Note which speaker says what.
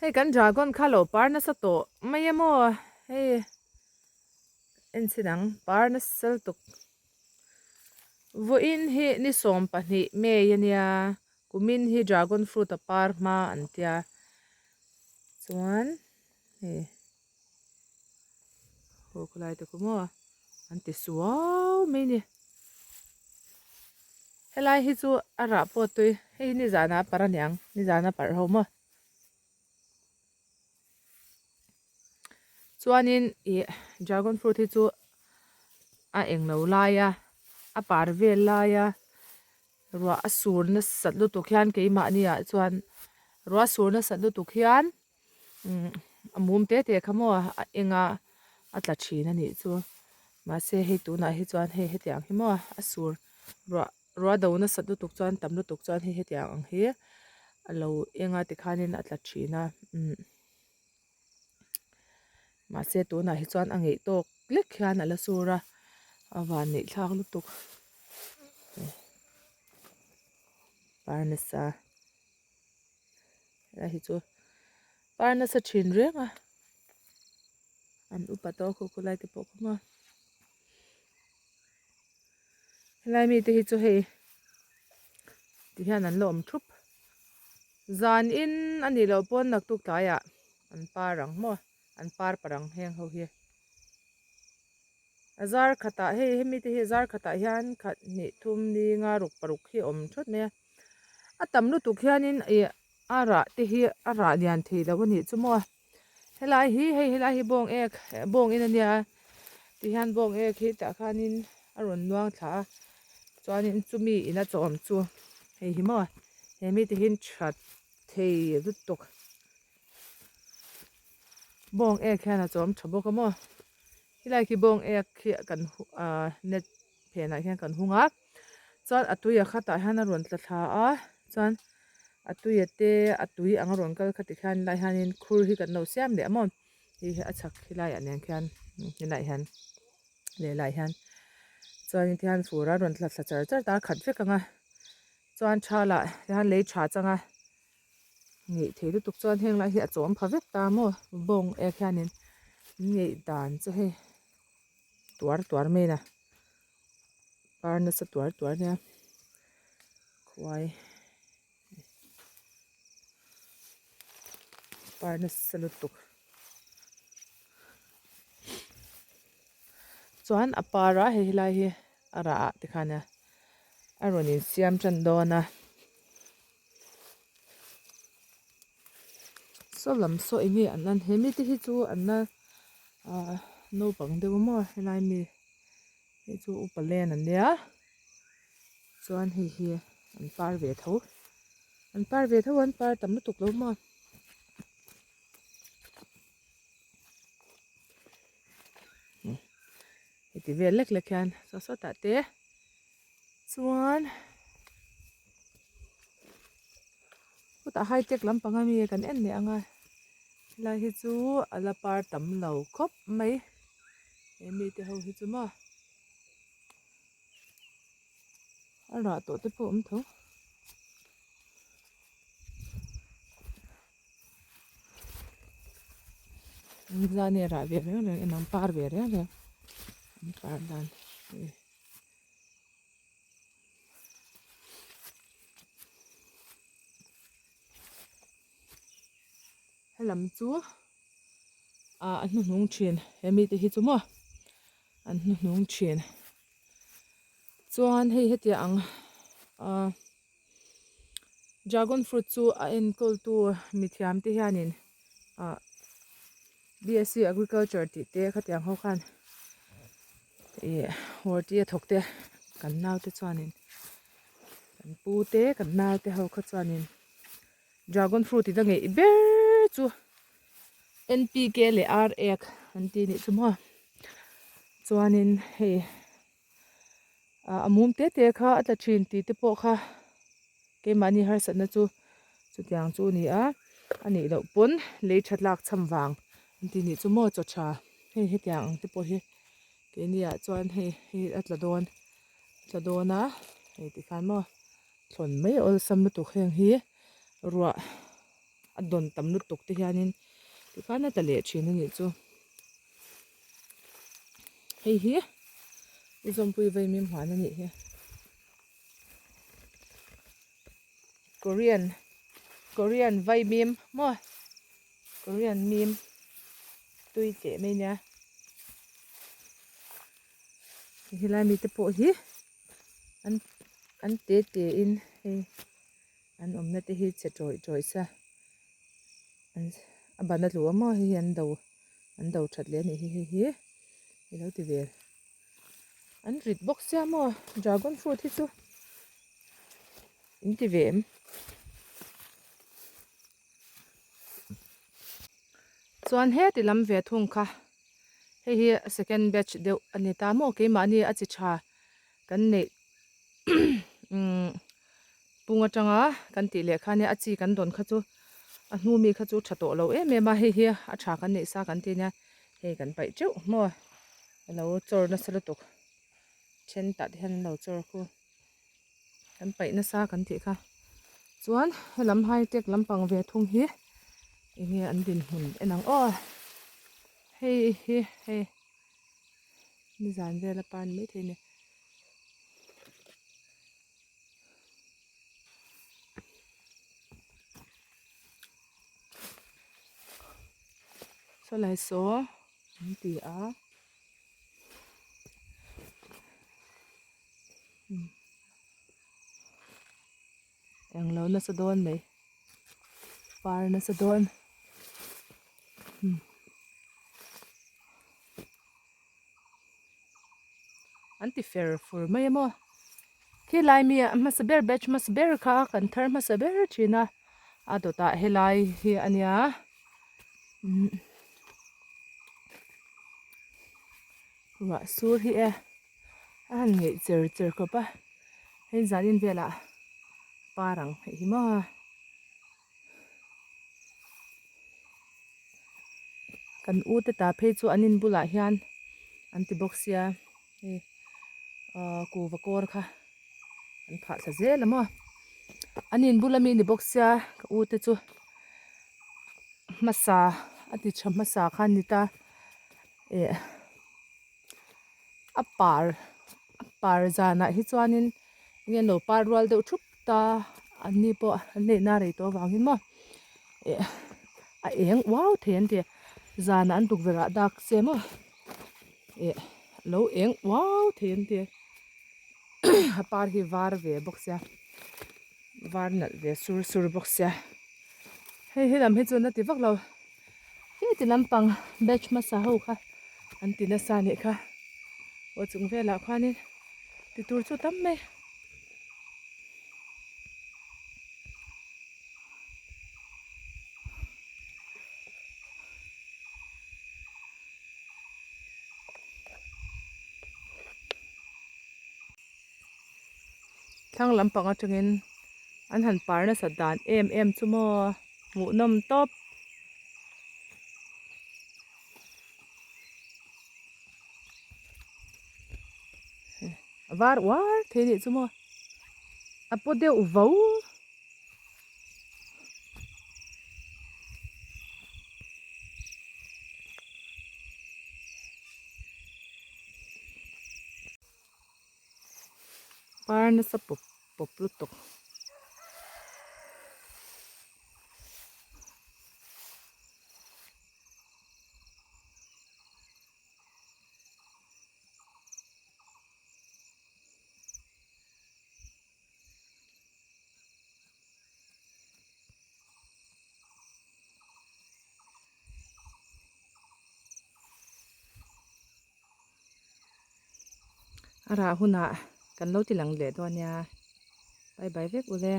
Speaker 1: Hei kan dragon kha lo par nasa tawh mai a maw hei en chhin ang par nasa lutuk vawiin hi ni 12 May ania kumin hi dragon fruit a par hma an tia chuan hei haw khawlai te khu maw an ti suau mai a ni helai hi chu a rah pawh tui hei hi nizanah a parh aniang nizana parh ho maw chuanin ih dragon fruit hi chu a englo lai a a par vel lai a ruah a sur nasat lutuk hian keimahni ah chuan ruah a sur nasat lutuk hian umm a mum te te kha maw a eng a a tla thin a nih chu mahse hei tunah hi chuan hei hetiang hi maw a sur ruah ruah do nasat lutuk chuan tam lutuk chuan hei hetiang ang hi a lo eng a tikhanin a tla thin a umm mahse tunah hi chuan a ngeih tawk lek hian a la sur a a van neih thlak lutuk par nasa. Helai hi chu par nasa thin reng a an upa tawh a khaw lai te pawh kha maw helai mite hi chu hei ti hian an la awm thup zan in a nih loh pawn naktuk tlaiah an par ang maw an par parang heng ho hi a zar khatah hei hemi te hi zar khatah hian khat hnih thum ni nga ruk paruk hi a awm thawt mai a. A tam lutuk hianin ih a rah te hi a rah lian thei lo a nih chu maw helai hi hei helai hi bawng ek bawng in ania tihian bawng ek hi tah khanin a rawn luang thla a chuanin chumi in a chawm chu hei hi maw he mite hian that thei lutuk bawng ek hian a chawm tha bawk a maw helai khi bawng ek khi kan ah net phenah hian kan hung a chuan a tui a khatah hian a rawn tla thla a chuan a tui a te a tui ang a rawn kal kha tikhian helai hianin khur hi kan lo siam leh a maw hei hi a chhak helaiah nen khian helaiah hian lehlah hian chuanin tikhian fur a rawn tla thla char char ta a khat vek ang a chuan tha lah tikhan lei tha chang a ngeih thei lutuk chuan heng lai hi a chawm pha vek ta maw bawng ek hianin ngeih dan chu hei. Tuar tuar mai a par nasa tuar tuar nia khuai par nasa lutuk chuan a par a hei helai hi a rah ah te khan a a rawn insiam tan dawn a saw lam saw eng nge an an he mite hi chu an la ahh naupang deuh a maw helai mi hei chu upa len an nia chuan hei hi an par ve tho an par ve tho an par tam lutuk lo maw. Heti vel lek lek hian saw sawtah te chuan chutah high tech lampang ami kan en leh ang a helai hi chu a la par tam lo khawp mai he mite ho hi chu maw a rah tawh te pawh a awm tho. Zan hi a rah ve reng reng en ang par ve reng reng an par dan hi. Helam chu ah a hnuhnung thin he mite hi chu maw an hnuhnung thin chuan hei hetiang ang ah. Dragon fruit chu a enkawl tu mithiam te hianin ah BSc agriculture tih te khatiang ho khan ih horti a thawk te kan nau te chuanin kan pu te kan nau te ho kha chuanin dragon fruit in a ngeih ber chu N_P_K leh R ek an ti anih chu maw chuanin hei. A mum te te kha a tla thin tih te pawh kha keimahni harsatna chu chutiang chu a ni a a nih loh pawn lei tha tlak cham vang an tih nih chu maw chaw tha hei hetiang ang te pawh hi keini ah chuan hei hei a tla dawn tla dawn a hei tikhan maw thlawn mai awlsam lutuk heng hi ruah. a dawn tam lutuk te hianin tikhan a tla leh thin a nih chu. Hei hi i zawmpui vaimim huan a nih hi. Korean Korean vaimim maw Korean mim tui teh mai nia. Helai mite pawh hi an an te te in hei an awmna te hi chhe tawih tawih sa an a ban a tlu a maw hei hi an do an do that leh a nih hi hei hi i lo ti vel an rit bawk sia maw dragon fruit hi chu in ti ve em. Chuan heti lam ve thung kha hei hi second batch deuh a ni ta maw keimahni a chi tha kan neih umm pung atanga kan tih leh khan a chi kan dawn kha chu a hnu mi kha chu tha tawh lo em em a hei hi a tha kan neih sa kan ti nia hei kan paih teuh maw a lo chawr nasa lutuk then tah te hian an lo chawr khu. Kan paih nasa kan tih kha. Chuan helam high tech lampang ve thung hi enge an dinhmun en ang aw. Hei hi hei nizan vel a pan mai thei a ni. Sawlai saw an ti a. Englo nasa dawn mai par nasa dawn an ti fer fur mai a maw khilai mi a hmasa ber batch hmasa ber kha kan thar hmasa ber thin a a dawtah helai hi a nia. Ruah sur hi e a han ngeih cher cher khawp a hei zanin velah par ang hei hi maw kan u te ta phei chu an in bulah hian an ti bawk sia hei ahh kuva kawr kha an phah thla zel a maw an in bula mi ni bawk sia ka u te chu hmasa a ti tha hmasa kha a ni ta. Eh a par a par zanah hi chuanin enge an lo par rual deuh thup ta an ni pawh an neihna a rei tawh avangin maw eh a eng uau thei an ti zanah an tukverh ah dak che maw eh a lo eng uau thei an ti a par hi var ve bawk sia var nalh ve sur sur bawk sia hei he lam hi chuan a ti vak lo heti lampang batch hmasa ho kha an ti nasa anih kha aw chung velah khuanin ti tur chu tam mai. Thlang lampang atangin an han par nasat dan em em chu maw hmuhnawm tawp. A var uar thei nih chu maw a paw deuh vo. Par nasa pawp pawp lutuk. A rah hunah kan lo ti lang leh dawn nia bye bye vek ule.